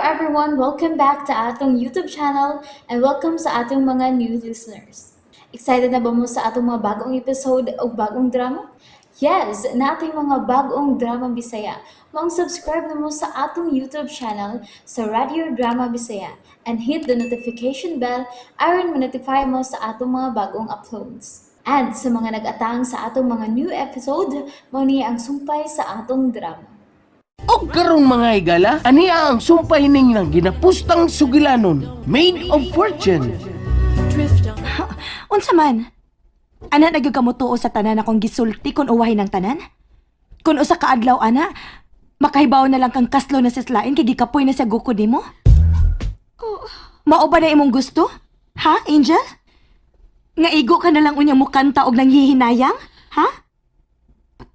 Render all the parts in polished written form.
Everyone! Welcome back to atong YouTube channel and welcome sa atong mga new listeners. Excited na ba mo sa atong mga bagong episode o bagong drama? Yes, nating mga bagong drama Bisaya. Maong subscribe na mo sa atong YouTube channel sa Radio Drama Bisaya and hit the notification bell aron ma-notify mo sa atong mga bagong uploads. And sa mga nag-atang sa atong mga new episode, mao ni ang sumpay sa atong drama. Og karon, mga higala, ania ang sumpay ning nang ginapustang sugilanon, Maid of Fortune. Unsa man? Ana na gyud ka motuo sa tanan akong gisulti kun uwahin ang tanan? Kun usa ka adlaw ana, makahibaw na lang kang kaslo na sa slain kay gikapoy na sa gukod nimo? Mao ba na imong gusto? Ha, Angel? Nga igo ka na lang unya mo kanta og nanghihinayang? Ha?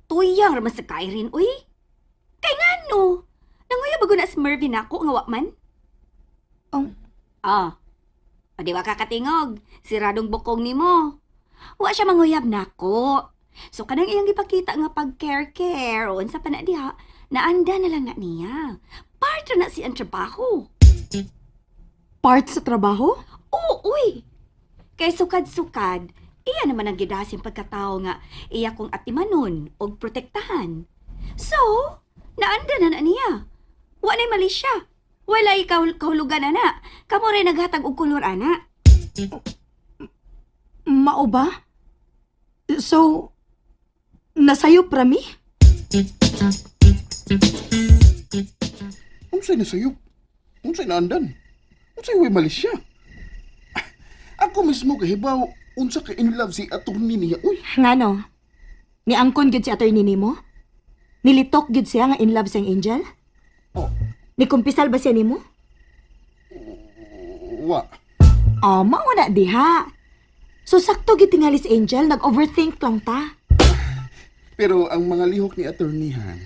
Tuyang raman sa Kairin, uy. Kay ngano? Nanguya bago na si Mervin ako nga wa man? Oh. Ah. O di wa ka katingog. Siradong bukong nimo. Wa siya manguyab nako. So kanang iyang gipakita nga pag care care o unsa pa na diha, naanda na lang na niya. Part na si ang trabaho. Part sa trabaho? Oo, uy. Kay sukad-sukad, iya naman ang gidasin pagkatao nga iya kong atimanon og protektahan. So, naanda na na niya. Wa na'y mali siya. Wala ikaw kahulugan ana. Kamo rin naghatag og kolor ana. Mao ba? So, nasayop rami? Unsay nasayop? Unsay naandan? Unsay way mali siya? Ako mismo kahibaw unsa ka in love si attorney niya. Uy, Ngano? Niangkon gyud si attorney nimo? Nilitok gyud siya nga in love siyang Angel? Oh. Nikumpisal ba siya nimo? Wa. Oh, mao na diha. So sakto gyud tingali si Angel, nag-overthink lang ta. Pero ang mga lihok ni attorneyhan,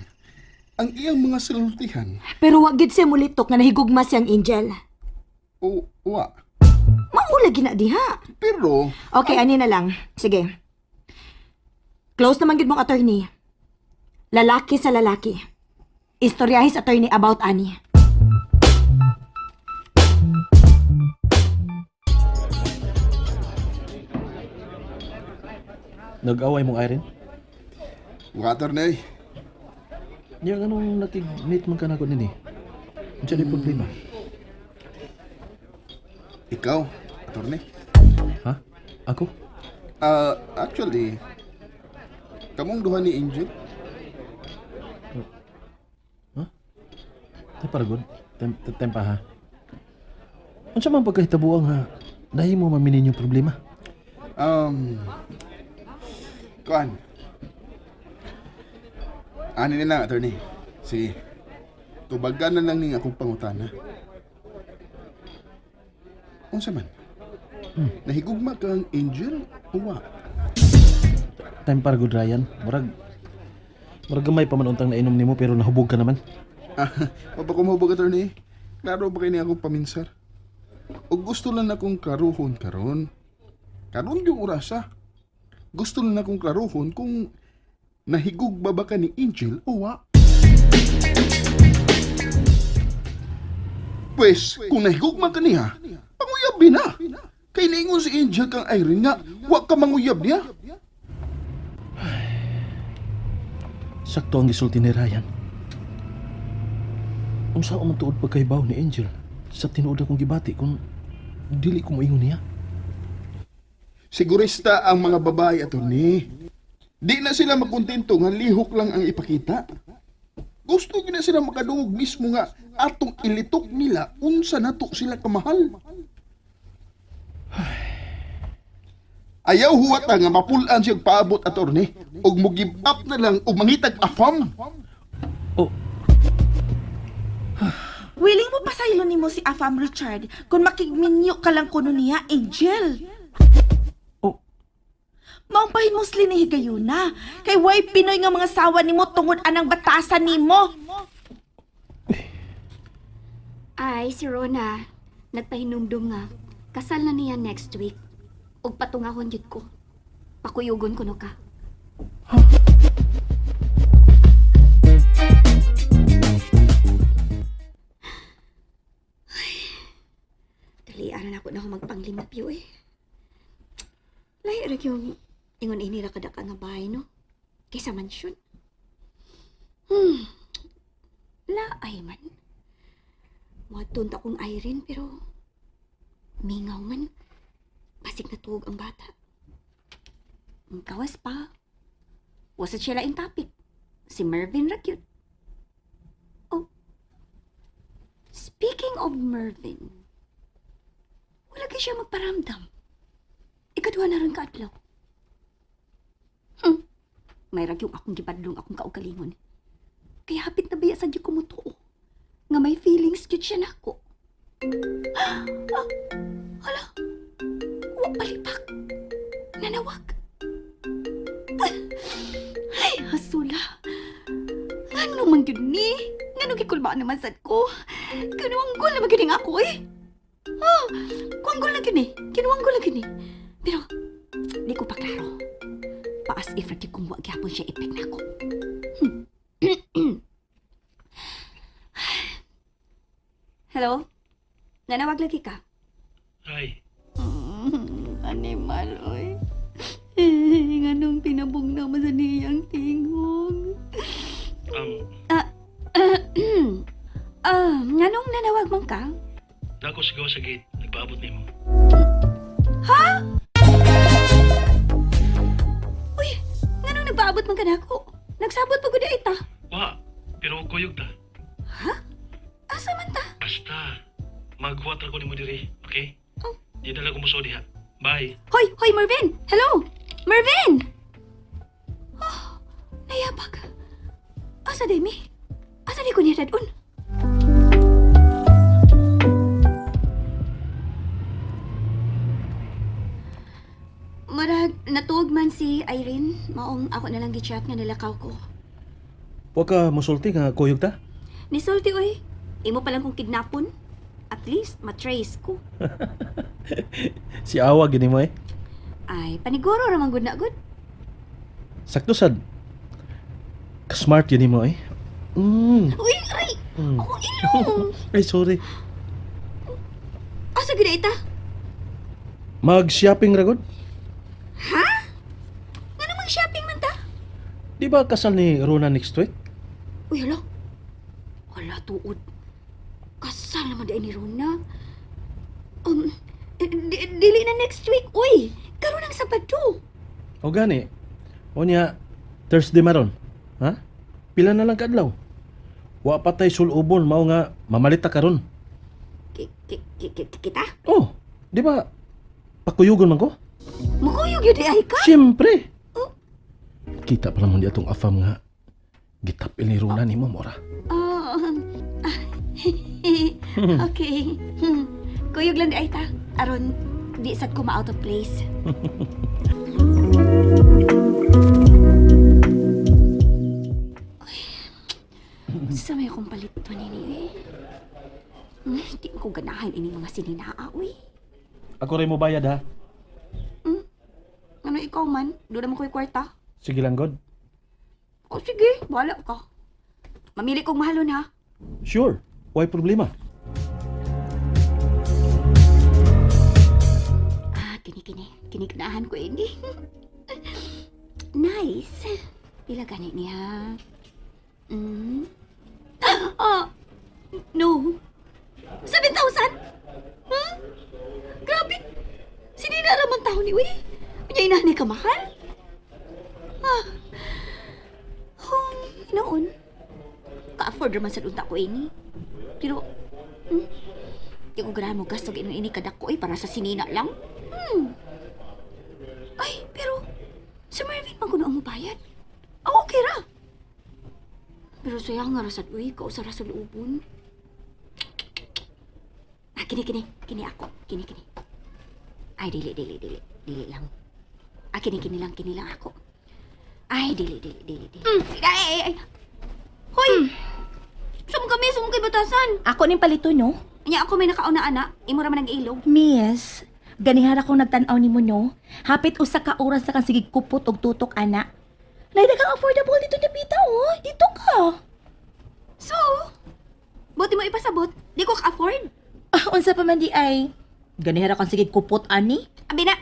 ang iyang mga sultihan, Pero wa gyud siya mulitok nga nahigugma siyang Angel. O wa. Mao lagi na diha. Pero Okay, ani na lang. Sige. Close naman gyud mong attorney. Lalaki sa lalaki. Istoryahe sa attorney about ani. Nag-away mong Irene? Wa, attorney. Yang anong nakig-meet man ka na ko nini? Unsa di problema? Ikaw, attorney. Ha? Ako? Ah, actually, kamong duha ni Angel. Tay para good. Tempa ha. Unsa man pagkahitabuang ha? Dahil mo maminin yung problema. Kuan. Ani na lang, attorney. Sige. Tubagan na lang ning akong pangutana. Unsa man? Nahigugma kang Angel o wa? Time para good, Ryan. Murag gamay pa man untang nainom nimo pero nahubog ka naman. Ah, mapakumuhubog, attorney. Klaro ba kay ni akong paminsar? O gusto lang akong klaruhon karon. Karon yung orasa. Gusto lang akong klaruhon kung nahigugma ba ka ni Angel o wa. Pwes, kung nahigugma ka niya, panguyab na. Kay niingon si Angel kang Irene nga, wa ka manguyab niya. Sakto ang gisulti ni Ryan. Unsa man tuod pagkahibaw ni Angel sa tinuod akong gibati kung dili ko moingon niya? Sigurista ang mga babae, attorney. Di na sila makontento nga lihok lang ang ipakita. Gusto gyud na sila makadungog mismo nga atong ilitok nila unsa nato sila kamahal. Ayaw huwata nga mapulaan siya og paabot, attorney, ug mo give up na lang ug mangitag afam. Oh, Willing mo pasaylo nimo si Afam Richard kung makigminyo ka lang kuno niya, Angel. Oh. Maong pahimusli ni higayuna. Kay way Pinoy nga mga sawa nimo tungod anang batasan nimo. Ay, si Rona. Nagpahinumdum nga. Kasal na niya next week. Ug patungahon jud ko. Pakuyugon ko no ka. Dali ara na ako na ako magpanglimpyo eh. Lahi ra yung ingon ini ra kada ka nga bahay no. Kaysa mansyon. Laay man. Muadton ta kong Irene pero mingaw man. Basig natuog ang bata. Ang kawas pa. Wasa siya laing topic. Si Mervin ra cute. Oh. Speaking of Mervin, wala kay siya magparamdam. Ikaduha na ron kaadlaw. May ragyong akong gibadlong akong kaugalingon. Kaya hapit na baya sa di ko mutuo. Nga may feelings cute siya nako. Ah, hala. Wa palipak. Nanawag. Ay, hasula. Ngano man gyud ni? Ngano gikulbaan naman sad ko? Kinuwanggol na ba gyud ning ako eh? Ah, kuwanggol na gyud ni. Kinuwanggol na gyud ni. Pero di ko pa klaro. Paas if ra gyud kung wa gyapon siya epek nako. Hello? Nanawag lagi ka? Ay, Animal, oy. Nganong pinabong naman sa niyang tingog. um, Nganong nanawag man ka? dako sigaw sa gate. Nagpaabot nimo. Uy, nganong nagpaabot man ka nako? Nagsabot pa gud ita. Wa, pero kuyog ta. Asa man ta? Basta, maghuwat ra ko nimo diri, okay? Oh. Di na lang kumuso diha. Bye. Hoy, hoy Mervin! Hello! Mervin! Oh, nayabag. Asa di mi? Asa di ko niya dadun? Marag, natuog man si Irene. Maong ako na lang gichat nga nilakaw ko. Wa ka musulti nga kuyog ta? Nisulti oy. Imo pa lang kong kidnapon. At least, matrace ko. Si Awa gini mo eh. Ay, paniguro ramang good na good. Sakto sad. Ka-smart yun mo eh. Uy, aray! Ako ilong! Ay, sorry. Asa gid ita? Mag-shopping ra gud. Ha? Nga namang shopping man ta? Di ba kasal ni Rona next week? Uy, hala. Hala, tuod. Kasal naman di ni Rona. Dili na next week. Uy, karon ang Sabado. O gani. O niya, Thursday maron. Ha? Pila na lang kaadlaw. Wa pa tay sulubon mao nga mamalita karon. Kita? Oh, di ba? Pakuyugon man ko? Mukuyog yun di ay ka? Siyempre. Kita pa naman di atong afam nga gitapil ni Rona nimo mora. Oh, ah, okay. Kuyog lang di ay ta. Aron, di sad ko ma-out of place. Uy, sa may akong palit to nini eh. Di ko ganahan ini mga sininaa, uy. Ako rin mo bayad ha. Ano ikaw man? Doon naman ko'y kwarta. Sige lang god. O sige, wala ka. Mamili kong mahalon ha. Sure. Why problema? Ah, kini kini. Kiniknaahan ko ini. Nice. Pila gani niya? Ah, no. 7,000? Huh? Grabe. Sinina raman tao ni Uy. Unya inani ka mahal? Ah. Noon. Ka-afford raman sa unta ko ini. Pero, di ko ganahan mo gasto ginoo ini kadako eh, para sa sinina lang. Ay, pero si Mervin man kuno ang mubayad. Oh, okay ra. Pero sayang nga rasad uy, kausa ra sa luubon. Ah, kini kini, kini ako, kini kini. Ay, dili dili dili, dili lang. Ah, kini kini lang, kini lang ako. Ay, dili dili dili dili. Ay, ay, ay. Hoy! Sum kami, sum kay batasan. Ako ning palito no. Nya ako may nakauna ana, imo ra man ang ilog. Miss, ganihan akong nagtan-aw nimo no. Hapit usa ka oras sa kang sige kupot og tutok ana. Nay daghang affordable dito na pita oh. Dito ka. So, buti mo ipasabot, di ko ka-afford. Ah, unsa pa man di ay. Ganihara kang sige kupot ani. Abi na.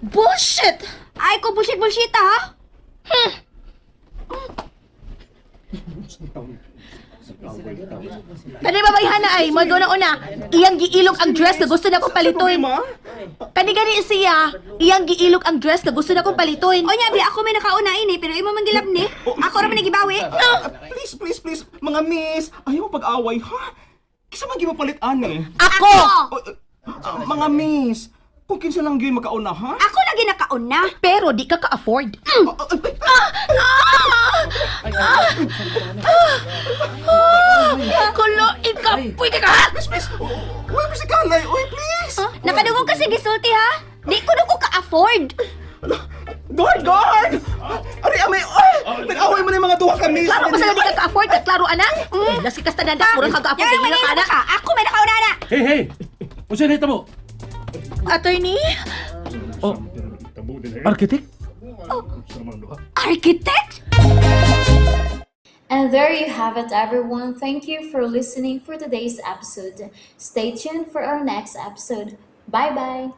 Bullshit! Ay ko bullshit bullshit ha. Kani ba bayhana ay mo na una. Iyang giilog ang dress na gusto na kong palitoy. Kani gani siya, iyang giilog ang dress na gusto na kong palitoy. O nya bi ako may nakauna ini pero imo man gilab ni. Ako ra man gibawi. Please, please, please, mga miss, ayaw pag-away, ha? Kisa man gimapalit ani. Ako! Oh, mga miss, kung kinsa lang gyud makauna, ha? Ako lagi nakauna. Pero di ka ka-afford. Kulo, ikapoy ka ka! Miss, miss, uy, miss kalay, uy, please. Nakadungog kasi gisulti ha. Di ko na ko ka-afford. Guard, guard! Ari, amay, uy! Nag-away mo na yung mga duha ka, miss. Klaro pa sa di ka ka-afford, ka klaro anak. Las ka tananda, murag ka ka-afford, Yan dili ka anak. ka. Ako may nakauna na. Hey, hey! Unsa na mo? Attorney? Oh. Architect? Architect? And there you have it, everyone. Thank you for listening for today's episode. Stay tuned for our next episode. Bye bye.